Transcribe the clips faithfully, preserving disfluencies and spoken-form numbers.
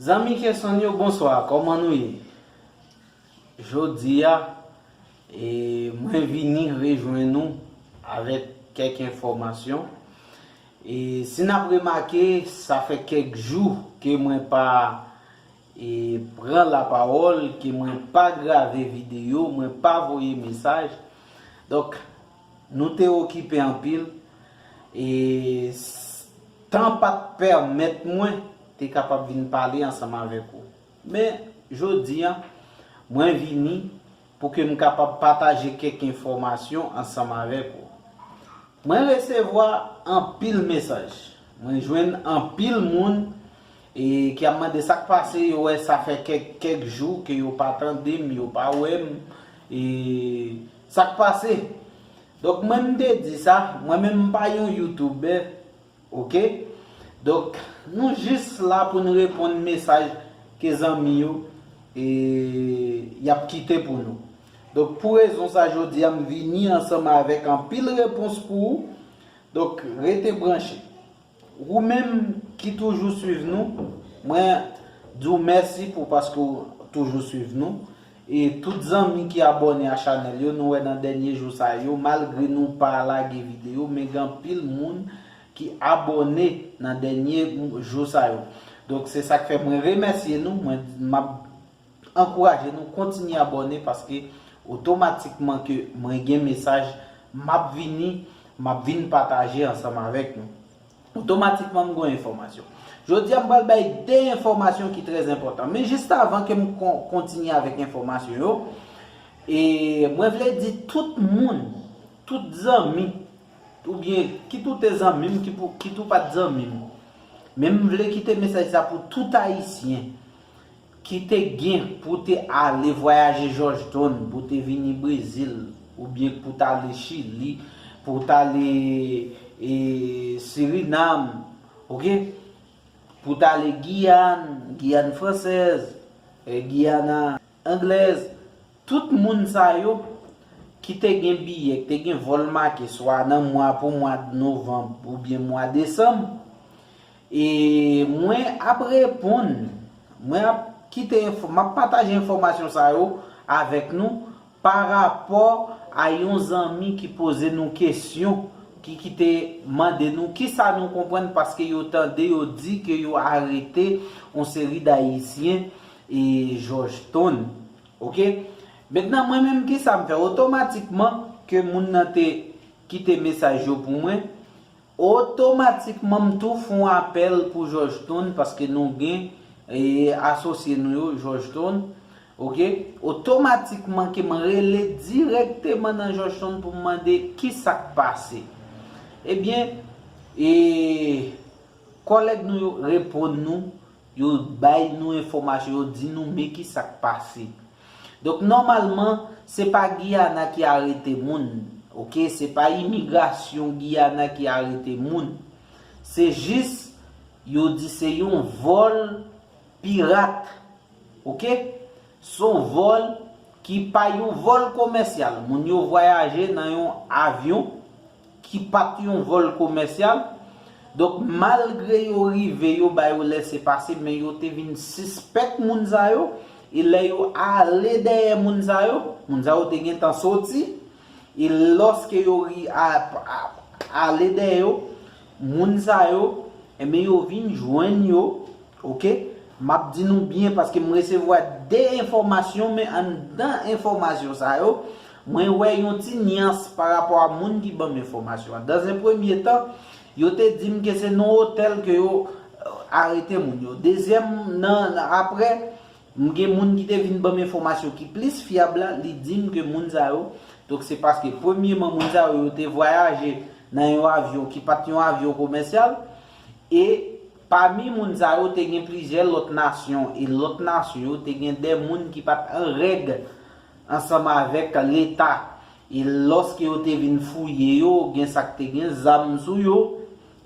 Zanmi Kesonn yo, bonswa, kòman nou ye? Jodi a, e, mwen vini rejwenn nou avèk kèk enfòmasyon. E, si n ap remake, sa fè kèk jou ke mwen pa, e, pran lapawòl, ke mwen pa grave videyo, mwen pa voye mesaj. Donk, nou te okipe anpil, e s- tan pa t pèmèt mwen te kapab vin pale ansanm avèk ou. Men, jodi a, mwen vini pou ke m kapab pataje kèk enfòmasyon ansanm avèk ou. Mwen resevwa anpil mesaj. Mwen jwenn anpil moun e ki ap mande sa k pase, yo wè sa fè kèk, kèk jou ke yo pa tande m, yo pa wè m, e sa k pase. Donk, mwen m te di sa, mwen menm m pa yon youtubè, oke? Donk, nou jis la pou n reponn mesaj ke zanmi yo e y ap kite pou nou. Donk, pou rezon sa, jodi a m vini ansanm avèk anpil repons pou ou. Donk, rete branche. Ou menm ki toujou swiv nou, mwen di w mèsi pou paske w toujou swiv nou. E tout zanmi ki abòne a chanèl yo, nou wè nan dènye jou sa yo, malgre nou pa lage videyo, men gen anpil moun ki abòne nan dènye jou sa yo. Donk, se sa k fè mwen remèsye nou, mwen m ap ankouraje nou kontinye abòne paske otomatikman ke mwen gen mesaj, m ap vini, m ap vin pataje ansanm avèk nou. Otomatikman, m gen enfòmasyon. Jodi a, m pral bay de enfòmasyon ki trè enpòtan. Men jis avan ke m kon- kontinye avèk enfòmasyon yo, e mwen vle di tout moun, tout zanmi, oubyen kit ou te zanmi m, kit ou, kit ou pa t zanmi m. Men m vle kite mesaj sa pou tout Ayisyen ki te gen pou te ale vwayaje Georgetown, pou te vini Brezil, oubyen pou t ale Chili, pou t ale e, Sirinam, oke? Pou t ale Giyàn, Giyàn fransèz, e, Giyana anglèz, tout moun sa yo ki te gen biyè, ki te gen vòl make swa nan mwa pou mwa novanm oubyen mwa desanm, e mwen ap reponn, mwen ap kite enfo, m ap pataje enfòmasyon sa yo avèk nou pa rapò a yon zanmi ki poze nou kesyon, ki, ki te mande nou kisa nou konprann paske yo tande yo di ke yo arete yon seri d Ayisyen e Georgetown. Oke? Mentnan, mwen menm, kisa m fè? Otomatikman, ke moun nan te kite mesaj yo pou mwen, otomatikman, m tou fè yon apèl pou Georgetown paske nou gen e, asosye nou yo, Georgetown. Oke? Otomatikman, ke m rele dirèkteman nan Georgetown pou m mande kisa k pase. Ebyen, e, kòlèg nou yo reponn nou, yo bay nou enfòmasyon, yo di nou men kisa k pase. Donk, nòmalman, se pa Giyana ki arete moun, oke? Se pa imigrasyon Giyana ki arete moun. Se jis, yo di se yon vòl pirat, oke? Se yon vòl ki pa yon vòl komèsyal. Moun yo vwayaje nan yon avyon ki pa t yon vòl komèsyal. Donk, malgre yo rive, yo ba yo lèsepase, men yo te vin sispèk moun sa yo. E lè yo ale dèyè moun sa yo, moun sa yo te gentan soti. E lòske yo ri, a, a, ale dèyè yo, moun sa yo, enben, yo vin jwenn yo, oke? M ap di nou byen paske m resevwa de enfòmasyon, men anndan enfòmasyon sa yo, mwen wè yon ti nyans pa rapò a moun ki ban m enfòmasyon an. Dans un premier temps, yo te di m ke se nan otèl ke yo, e, arete moun yo. Dezyèm, nan, nan, apre, m gen moun ki te vin ban m enfòmasyon ki plis fyab la, li di m ke moun sa yo, donk se paske premyeman moun sa yo, yo te vwayaje nan yon avyon ki pa t yon avyon komèsyal, e pami moun sa yo, te gen plizyè lòt nasyon, e lòt nasyon yo te gen de moun ki pa t an règ ansanm avèk Leta. E lòske yo te vin fouye yo, gen sa k te gen zam sou yo,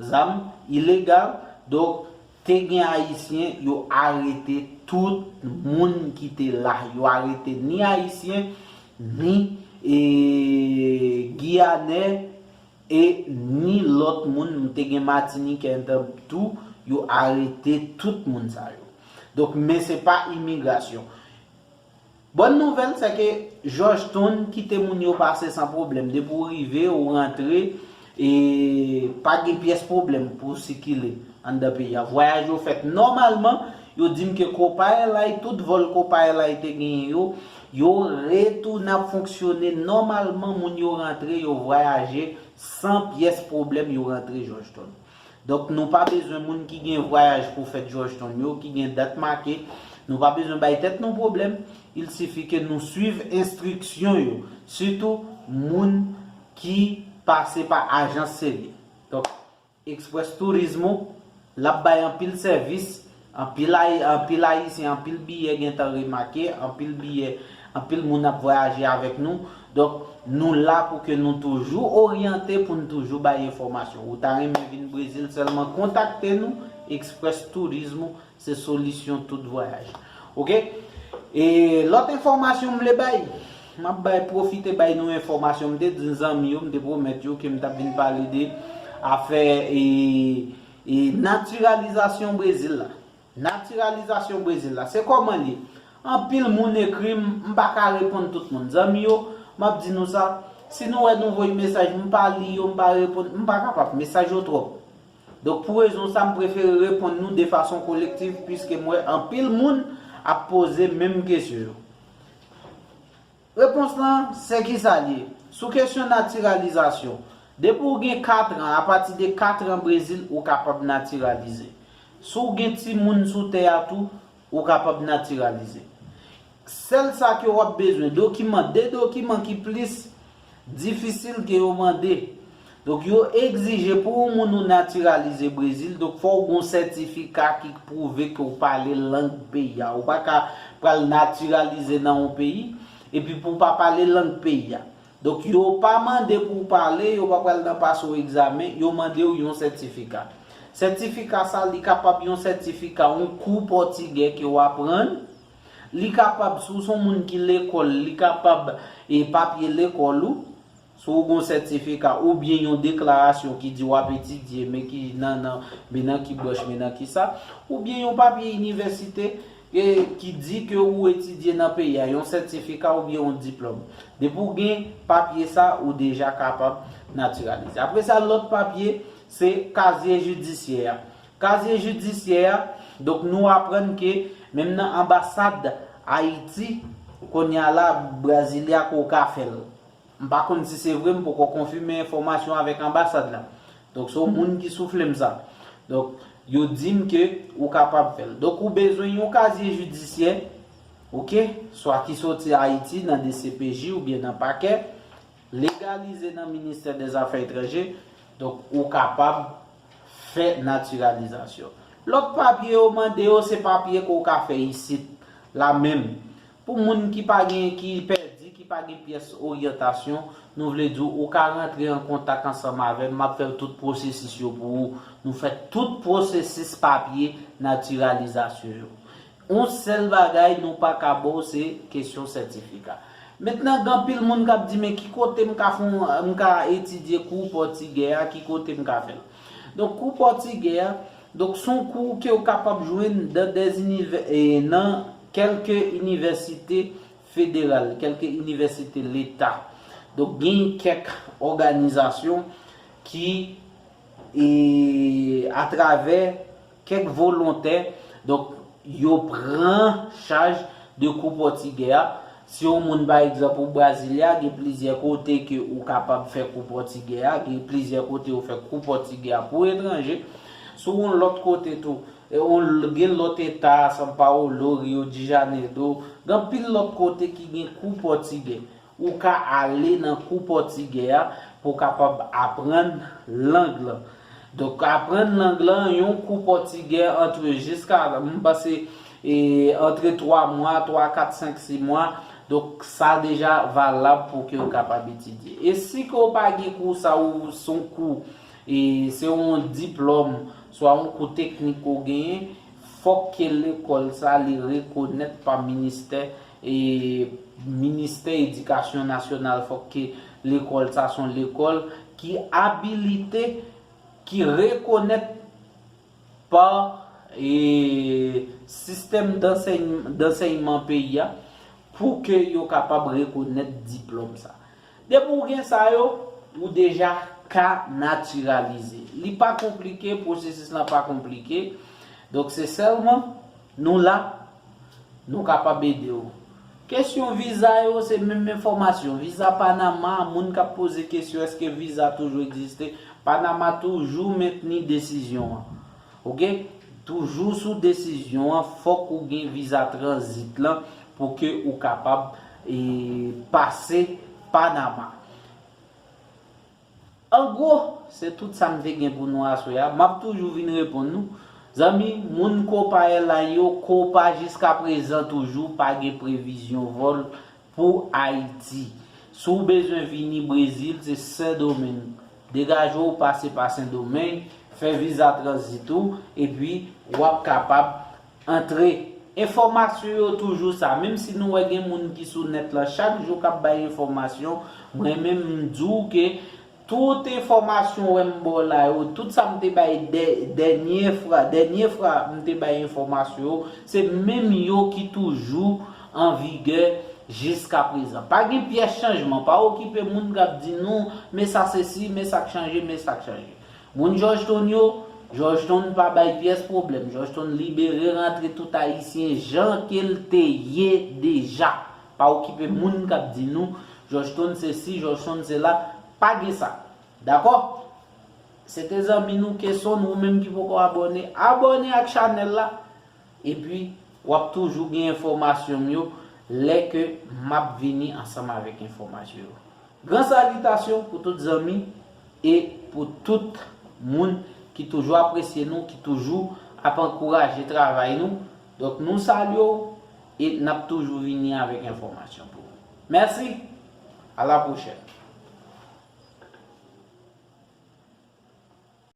zam ilegal. Donk, te gen Ayisyen, yo arete tout moun ki te la. Yo arete ni Ayisyen, ni, e, Giyanè, e ni lòt moun, m te gen Matinikè tou, yo arete tout moun sa yo. Donk, men se pa imigrasyon. Bòn nouvèl, se ke Georgetown kite moun yo pase san pwoblèm. Depi w rive, ou rantre, e pa gen pyès pwoblèm pou w sikile anndan peyi a. Vwayaj yo fèt nòmalman. Yo di m ke Copa Airlines, tout vòl Copa Airlines te genyen yo, yo retounen ap fonksyone nòmalman. Moun yo rantre, yo vwayaje san pyès pwoblèm, yo rantre Georgetown. Donk, nou pa bezwen moun ki gen vwayaj pou fèt Georgetown yo, ki gen dat make. Nou pa bezwen bay tèt nou pwoblèm. Il sifi ke nou swiv enstriksyon yo. Sitou moun ki pase pa ajans serye. Donk, Express Turismo, l ap bay anpil sèvis, anpil Ay-, anpil Ayisyen, anpil biyè gentan remake, anpil biyè, anpil moun ap vwayaje avèk nou. Donk, nou la pou ke nou toujou oryante, pou n toujou bay enfòmasyon. Ou ta renmen vin Brezil, sèlman kontakte nou, Express Turismo, se solisyon tout vwayaj. Oke? E lòt enfòmasyon m vle bay, m ap bay, pwofite bay nou enfòmasyon. M te di zanmi yo, m te pwomèt yo ke m t ap vin pale de afè e, e natiralizasyon Brezil la. Natiralizasyon Brezil la, se kòman l ye? Anpil moun ekri m, m pa ka reponn tout moun. Zanmi yo, m ap di nou sa, si nou wè nou voye mesaj, m pa li yo, m pa reponn, m pa kapab, mesaj yo twòp. Donk, pou rezon sa, m prefere reponn nou de fason kolektif, piske m wè anpil moun ap poze menm kesyon yo. Repons lan, se kisa l ye? Sou kesyon natiralizasyon, depi w gen kat an, apati de kat an Brezil, ou kapab natiralize. Si w gen timoun sou tè a tou, ou kapab natiralize. Sèl sa ke w ap bezwen, dokiman, de dokiman ki plis difisil ke yo mande. Donk, yo egzije pou yon moun ou natiralize Brezil, donk, fò w gen yon sètifika ki pwouve ke w pale lang peyi a. Ou pa ka pral natiralize nan yon peyi, epi pou w pa pale lang peyi a. Donk, yo pa mande pou w pale, yo pa pral nan pase w egzamen, yo mande w yon sètifika. Sètifika sa, li kapab yon sètifika, yon kou pòtigè ke w aprann. Li kapab, si w se yon moun ki lekòl, li kapab e papye lekòl ou, si w gen yon sètifika, oubyen yon deklarasyon ki di w ap etidye, men ki nan, nan, men nan ki branch, men nan ki sa, oubyen yon papye inivèsite, e, ki di ke ou etidye nan peyi a, yon sètifika oubyen yon diplòm. Depi w gen papye sa, ou deja kapab natiralize. Apre sa, lòt papye, se kazye jidisyè a. Kazye jidisyè a, donk, nou aprann ke menm nan anbasad Ayiti, kounye a la, Brasilia ke w ka fè l. M pa konn si se vre, m poko konfime enfòmasyon avèk anbasad la. Donk, se yon moun ki soufle m sa. Donk, yo di m ke ou kapab fè l. Donk, ou bezwen yon kazye jidisyè, oke, swa ki soti Ayiti nan D C P J oubyen nan pakè, legalize nan Ministè dè Zafè Etranje, donk, ou kapab fè natiralizasyon. Lòt papye yo mande yo, se papye ke w ka fè isit la menm. Pou moun ki pa gen, ki pèdi, ki pa gen pyès oryantasyon, nou vle di w, ou ka rantre an kontak ansanm avè m, m ap fè tout pwosesis yo pou ou. Nou fè tout pwosesis papye natiralizasyon yo. Yon sèl bagay nou pa ka ba w, se kesyon sètifika. Mentnan, gen anpil moun k ap di, men ki kote m ka fè, m ka etidye kou pòtigè a, ki kote m ka fè l? Donk, kou pòtigè a, donk, se yon kou ke w kapab jwenn dan dè inivè-, e, nan kèlke inivèsite federal, kèlke inivèsite leta. Donk, gen kèk òganizasyon ki, e, atravè kèk volontè, donk, yo pran chaj de kou pòtigè a. Si yon moun, pa egzanp, ou Brasilia, gen plizyè kote ke ou kapab fè kou pòtigè a, gen plizyè kote yo fè kou pòtigè a pou etranje. Si w yon lòt kote tou, e, yon, gen lòt eta, São Paulo, Rio de Janeiro, gen anpil lòt kote ki gen kou pòtigè. Ou ka ale nan kou pòtigè a pou w kapab aprann lang lan. Donk, aprann lang lan, yon kou pòtigè antre jiska, m panse, e, antre twa mwa, twa, kat, senk, sis mwa. Donk, sa deja valab pou ke w kapab etidye. E si ke w pa gen kou sa, ou se yon kou, e, se yon diplòm, swa yon kou teknik ke w genyen, fòk ke lekòl sa, li rekonèt pa ministè e Ministè Edikasyon Nasyonal, fòk ke lekòl sa se yon lekòl ki abilite, ki rekonèt pa, e sistèm dansèy- dansèyman peyi a pou ke yo kapab rekonèt diplòm sa. Depi w gen sa yo, ou deja ka natiralize. Li pa konplike, pwosesis lan pa konplike. Donk se sèlman nou la, nou kapab ede w. Kesyon viza yo, se menm enfòmasyon. Viza Panama, moun k ap poze kesyon èske viza toujou egziste, Panama toujou mentni desizyon an. Oke? Toujou sou desizyon an, fòk ou gen viza tranzit lan pou ke ou kapab e, pase Panama. An gwo, se tout sa m te gen pou nou aswè a. M ap toujou vin reponn nou. Zanmi, moun Copa Airlines yo, Copa jiska prezan toujou pa gen previzyon vòl pou Ayiti. Si w bezwen vini Brezil, se Sendomeng. Degaje w, pase pa Sendomeng, fè viza tranzit ou, epi w ap kapab antre. Enfòmasyon yo toujou sa. Menm si nou wè gen moun ki sou nèt lan chak jou k ap bay enfòmasyon, mwen menm m di w ke tout enfòmasyon wè m ba w la yo, tout sa m te bay dè- dènye fra, dènye fra m te bay enfòmasyon yo, se menm yo ki toujou an vigè jiska prezan. Pa gen pyès chanjman. Pa okipe moun k ap di nou, men sa sesi, men sa k chanje, men sa k chanje. Moun Georgetown yo, Georgetown pa bay pyès pwoblèm. Georgetown libere rantre tout Ayisyen jan ke l te ye deja. Pa okipe moun k ap di nou, Georgetown sesi, Georgetown sela, pa gen sa. Dakò? Se te zanmi nou Kesson, ou menm ki poko abòne, abòne ak chanèl la. Epi, w ap toujou gen enfòmasyon m yo lè ke m ap vini ansanm avèk enfòmasyon yo. Gran salitasyon pou tout zanmi e pou tout moun ki toujou apresye nou, ki toujou ap ankouraje travay nou. Donk, nou salye w e n ap toujou vini avèk enfòmasyon pou ou. Mèsi, a la pwochèn.